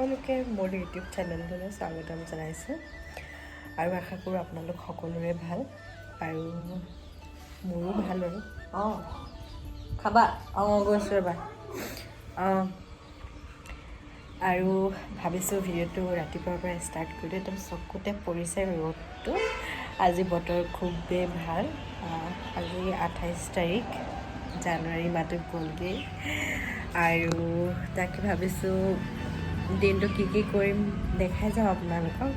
সকলোকে মোৰ ইউটিউব চেনেলটোলৈ স্বাগতম জনাইছোঁ আৰু আশা কৰোঁ আপোনালোক সকলোৰে ভাল আৰু মোৰো ভাল বাৰু। অঁ, খাবা? অঁ, গৈছোঁ ৰ'বা। অঁ, আৰু ভাবিছোঁ ভিডিঅ'টো ৰাতিপুৱাৰ পৰা ষ্টাৰ্ট কৰি দিওঁ। একদম চকুতে পৰিছে ৰ'দটো। আজি বতৰ খুবেই ভাল। আজি 28 তাৰিখ, জানুৱাৰী মাহটো গ'লগৈ। আৰু তাকে ভাবিছোঁ দিনটো কি কি কৰিম দেখাই যাম আপোনালোকক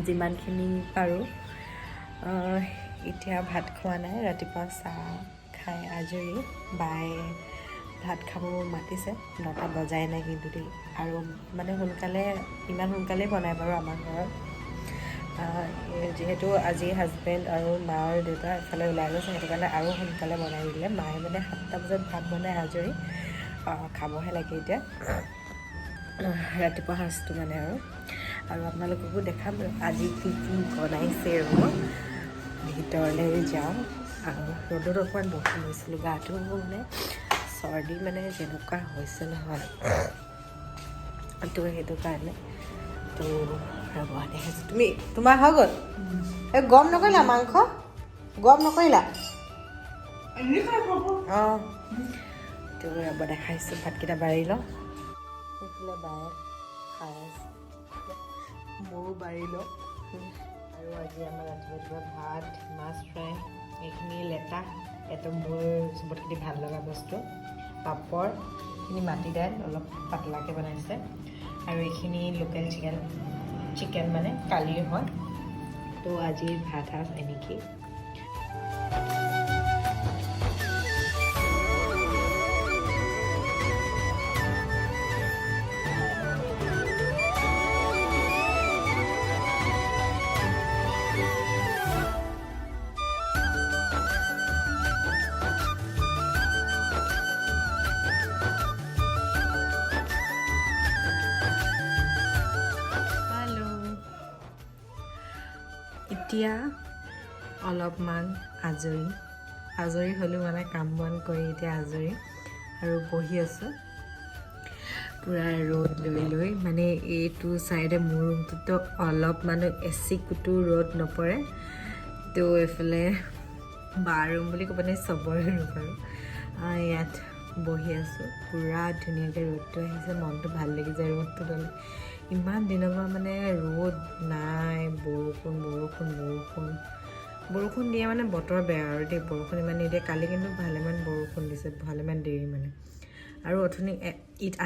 যিমানখিনি পাৰোঁ। এতিয়া ভাত খোৱা নাই, ৰাতিপুৱা চাহ খাই আজৰি। বায়ে ভাত খাব মাতিছে, 9টা বজাই নাই কিন্তু দেই। আৰু মানে সোনকালে, ইমান সোনকালেই বনায় বাৰু আমাৰ ঘৰত। যিহেতু আজি হাজবেণ্ড আৰু মা আৰু দেউতা এফালে ওলাই গৈছে, সেইটো কাৰণে আৰু সোনকালে বনাই দিলে মায়ে। মানে 7টা বজাত ভাত বনাই আজৰি, খাবহে লাগে এতিয়া ৰাতিপুৱা সাজটো মানে। আৰু আৰু আপোনালোককো দেখাম আজি কি কি বনাইছে। ৰ'ব, ভিতৰলৈ যাওঁ। আৰু ৰ'দত অকণমান বহি লৈছিলোঁ, গাটো মানে চৰ্দি মানে যেনেকুৱা হৈছে নহয়, তো সেইটো কাৰণে। তো ৰ'ব, দেখাইছোঁ। তুমি তোমাৰ হৈ গ'ল? এই গৰম নকৰিলা? মাংস গৰম নকৰিলা? অঁ, তো ৰ'ব, দেখাইছোঁ। ভাতকেইটা বাঢ়ি লওঁ। এইফালে বায়ে খাই আছে, মোৰো বাঢ়ি লওঁ। আৰু আজি আমাৰ ৰাতিপুৱা ৰাতিপুৱা ভাত, মাছ ফ্ৰাই, এইখিনি লেটা, এইটো মোৰ চবতকৈ ভাল লগা বস্তু, পাপৰ, এইখিনি মাটি দাইল অলপ পাতলাকৈ বনাইছে আৰু এইখিনি লোকেল চিকেন। চিকেন মানে কালিৰ হয়। তো আজিৰ ভাত সাজ এনেকেই। হেল্ল', এতিয়া অলপমান আজৰি আজৰি হ'লোঁ, মানে কাম বন কৰি এতিয়া আজৰি আৰু বহি আছোঁ পূৰা ৰ'দ লৈ লৈ। মানে এইটো চাইডে মোৰ ৰুমটোতো অলপমানো এচিকুটো ৰ'দ নপৰে। তো এইফালে বা ৰুম বুলি ক'ব নাই, চবৰে ৰুম আৰু ইয়াত বহি আছোঁ। পূৰা ধুনীয়াকৈ ৰ'দটো আহিছে, মনটো ভাল লাগি যায় ৰ'দটো ল'লে। ইমান দিনৰ পৰা মানে ৰ'দ নাই, বৰষুণ বৰষুণ বৰষুণ বৰষুণ দিয়ে, মানে বতৰ বেয়া আৰু দেই, বৰষুণ ইমান নিদিয়ে। কালি কিন্তু ভালেমান বৰষুণ দিছে, ভালেমান দেৰি মানে। আৰু অথনি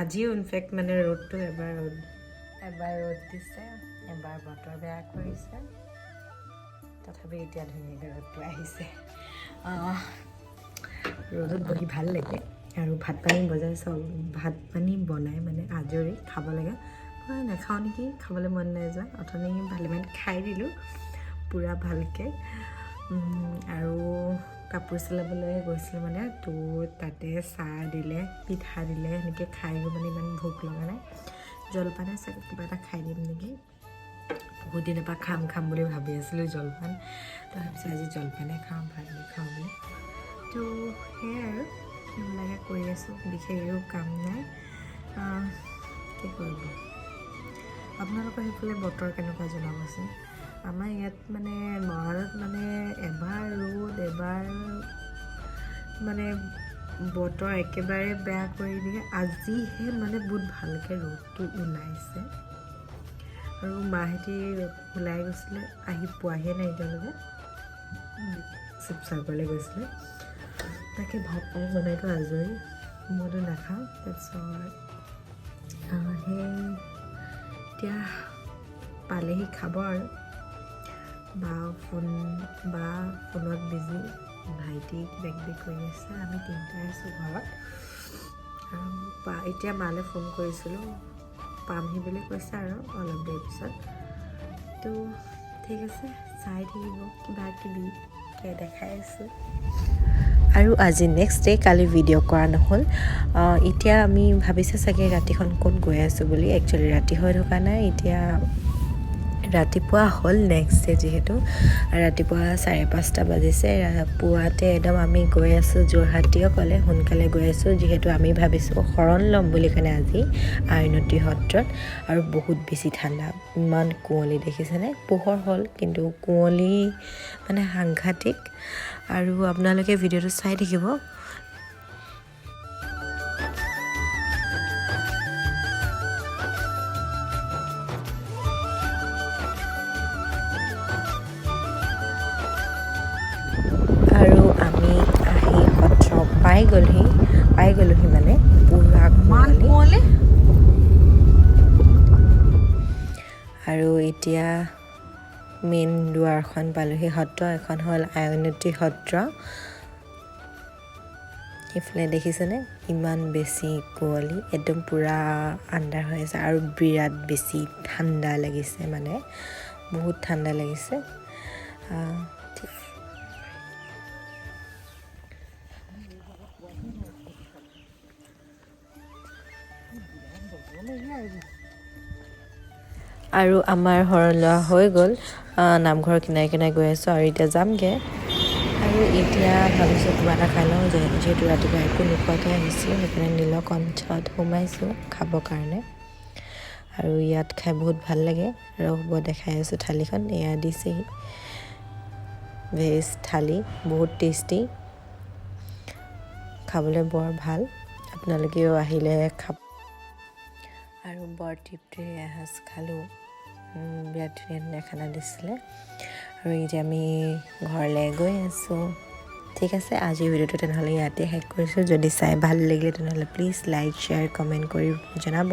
আজিও ইনফেক্ট মানে ৰ'দটো এবাৰ ৰ'দ দিছে, এবাৰ বতৰ বেয়া কৰিছে। তথাপি এতিয়া ধুনীয়াকৈ ৰ'দটো আহিছে। ৰ'দত বহি ভাল লাগে। আৰু ভাত পানী বজাই চব ভাত পানী বনাই মানে আজৰি, খাব লাগে। মই নাখাওঁ নেকি, খাবলৈ মন নাই যোৱা। অথনি ভালেমান খাই দিলোঁ পূৰা ভালকৈ। আৰু কাপোৰ চিলাবলৈ গৈছিলোঁ মানে, তো তাতে চাহ দিলে, পিঠা দিলে, সেনেকৈ খাই গৈ মানে ইমান ভোক লগা নাই। জলপানে চাগে কিবা এটা খাই দিম নেকি। বহুত দিনৰ পৰা খাম খাম বুলি ভাবি আছিলোঁ জলপান। তো ভাবিছোঁ আজি জলপানে খাওঁ, ভালকৈ খাওঁ বুলি। তো সেয়াই আৰু সেইবিলাকে কৰি আছোঁ, বিশেষ একো কাম নাই। কি কৰিব? আপোনালোকৰ সেইফালে বতৰ কেনেকুৱা জনাবচোন। আমাৰ ইয়াত মানে মৰাণত মানে এবাৰ ৰ'দ, এবাৰ মানে বতৰ একেবাৰে বেয়া কৰি দিয়ে। আজিহে মানে বহুত ভালকৈ ৰ'দটো ওলাইছে। আৰু মাহেঁতি ওলাই গৈছিলে, আহি পোৱাহিয়ে নাই এতিয়ালৈকে, শিৱসাগৰলৈ গৈছিলে। তাকে ভাত পানী বনাইতো আজৰি, মইতো নাখাওঁ। তাৰপিছত সেই এতিয়া পালেহি খাব। আৰু বা ফোনত বিজি, ভাইটি কিবা কিবি কৰি আছে। আমি তিনিটাই আছোঁ ঘৰত। আৰু বা এতিয়া মালৈ ফোন কৰিছিলোঁ, পামহি বুলি কৈছে আৰু অলপ দেৰি পিছত। তো ঠিক আছে, চাই থাকিব, কিবা কিবি দেখাই আছোঁ। আৰু আজি নেক্সট ডে, কালি ভিডিঅ' কৰা নহ'ল। এতিয়া আমি ভাবিছে চাগে ৰাতিখন ক'ত গৈ আছোঁ বুলি। একচুৱেলি ৰাতি হৈ থকা নাই এতিয়া। ৰাতিপুৱা হ'ল নেক্সট ডে, যিহেতু ৰাতিপুৱা 5:30 বাজিছে। পুৱাতে একদম আমি গৈ আছোঁ যোৰহাট টীয়কলৈ, সোনকালে গৈ আছোঁ, যিহেতু আমি ভাবিছোঁ শৰণ ল'ম বুলি কেনে আজি আইনতী সত্ৰত। আৰু বহুত বেছি ঠাণ্ডা, ইমান কুঁৱলী দেখিছেনে? পোহৰ হ'ল কিন্তু কুঁৱলী মানে সাংঘাতিক। আৰু আপোনালোকে ভিডিঅ'টো চাই থাকিব। আৰু আমি আহি সত্ৰ পাই গ'লোহি, মানে পুৰা কুঁৱলী। আৰু এতিয়া মেইন দুৱাৰখন পালোহি। সত্ৰ এখন হ'ল আইনতী সত্ৰ। সেইফালে দেখিছেনে, ইমান বেছি কুঁৱলী, একদম পূৰা আন্ধাৰ হৈ আছে আৰু বিৰাট বেছি ঠাণ্ডা লাগিছে, মানে বহুত ঠাণ্ডা লাগিছে। ঠিক। আৰু আমাৰ শৰণ লোৱা হৈ গ'ল। নামঘৰৰ কিনাৰে কিনাৰে গৈ আছোঁ আৰু এতিয়া যামগৈ। আৰু এতিয়া ভাবিছোঁ কিবা এটা খাই লওঁ, যিহেতু ৰাতিপুৱা একো নোখোৱাকৈ আহিছিলোঁ, সেইকাৰণে নীলকণ্ঠত সোমাইছোঁ খাবৰ কাৰণে। আৰু ইয়াত খাই বহুত ভাল লাগে। ৰ'ব, দেখাই আছোঁ থালিখন। এয়া দিছেহি ভেজ থালি, বহুত টেষ্টি, খাবলৈ বৰ ভাল। আপোনালোকেও আহিলে খাব। আৰু বৰ তৃপ্তিৰে এসাঁজ খালোঁ। বিৰাট ধুনীয়া ধুনীয়া খানা দিছিলে। আৰু এতিয়া আমি ঘৰলৈ গৈ আছোঁ। ঠিক আছে, আজিৰ ভিডিঅ'টো তেনেহ'লে ইয়াতে শেষ কৰিছোঁ। যদি চাই ভাল লাগিলে, তেনেহ'লে প্লিজ লাইক, শ্বেয়াৰ, কমেণ্ট কৰি জনাব।